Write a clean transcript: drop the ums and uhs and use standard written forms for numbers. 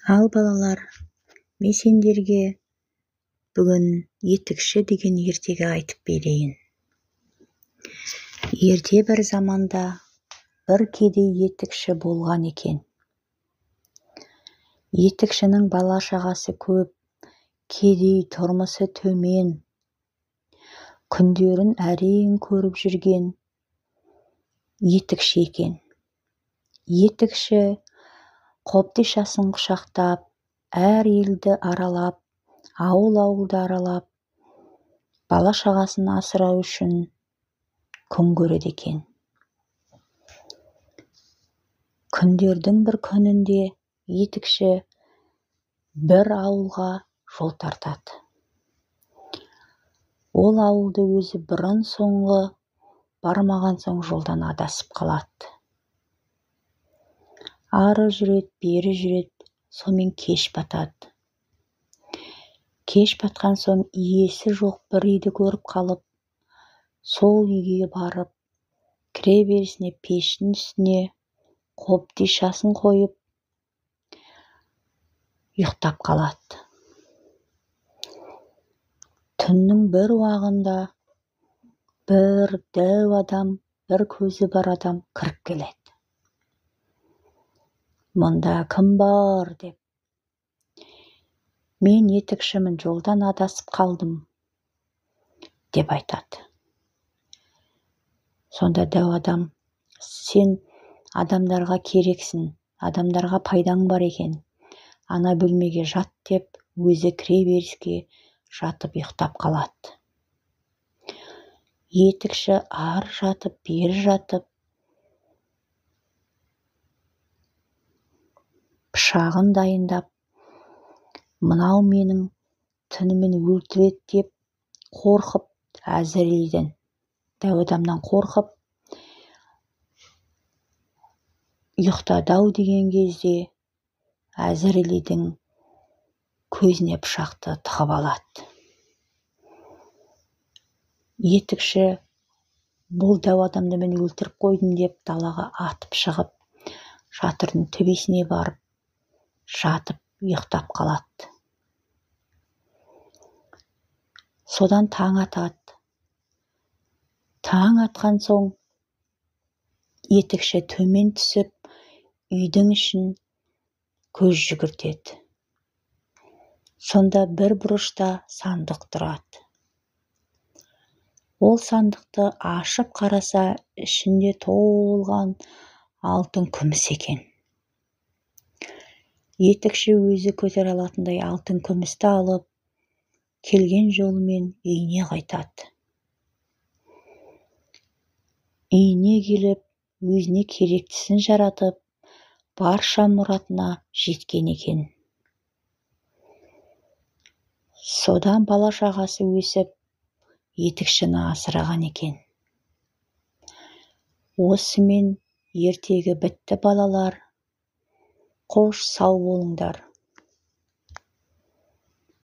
Ал балалар, мен сендерге бүгін Етікші деген ертегі айтып берейін. Ерте бір заманда бір кедей етікші болған екен. Етікшінің бала-шағасы көп, кедей, тұрмысы төмен, күндерін әрең көріп жүрген етікші екен. Етікші қобдишасын құшақтап, әр елді аралап, ауыл-ауылды аралап, бала-шағасын асырау үшін күн көреді екен. Күндердің бір күнінде етікші бір ауылға жол тартады. Ол ауылды өзі бұрын соңғы бармаған соң жолдан адасып қалады. Ары жүреді, бері жүреді, сонымен кеш батады. Кеш батқан соң иесі жоқ бір үйді көріп қалып, сол үйге барып, кіре берісіне пештің үстіне қобдишасын қойып, ұйықтап қалады. Түннің бір уағында бір дәу адам, бір көзі бар адам кіріп келеді. Мұнда кім бар деп. Мен етікшімін, жолдан адасып қалдым деп айтады. Сонда дәу адам, сен адамдарға керексің, адамдарға пайдаң бар екен, ана бөлмеге жат деп өзі кіре беріске жатып ұйықтап қалады. Етікші ары жатып, бері жатып, пышағын дайындап, мынау менің түнімен өлтіреді деп қорқып, Әзірейілден, дәу адамнан қорқып, ұйықтады-ау деген кезде Әзірейілдің көзіне пышақты тығып алады. Етікші бұл дәу адамды мен өлтіріп қойдым деп далаға атып шығып, шатырдың төбесіне барып, жатып ұйықтап қалады. Содан таң атады. Таң атқан соң етікші төмен түсіп, үйдің ішін көз жүгіртеді. Сонда бір бұрышта сандық тұрады. Ол сандықты ашып қараса, ішінде толған алтын күміс екен. Етікші өзі көтере алатындай алтын күмісті алып, келген жолымен үйіне қайтады. Үйіне келіп, өзіне керектісін жаратып, барша мұратына жеткен екен. Содан бала-шағасы өсіп, етікшіні асыраған екен. Осымен ертегі бітті, балалар. Қош, сау болыңдар.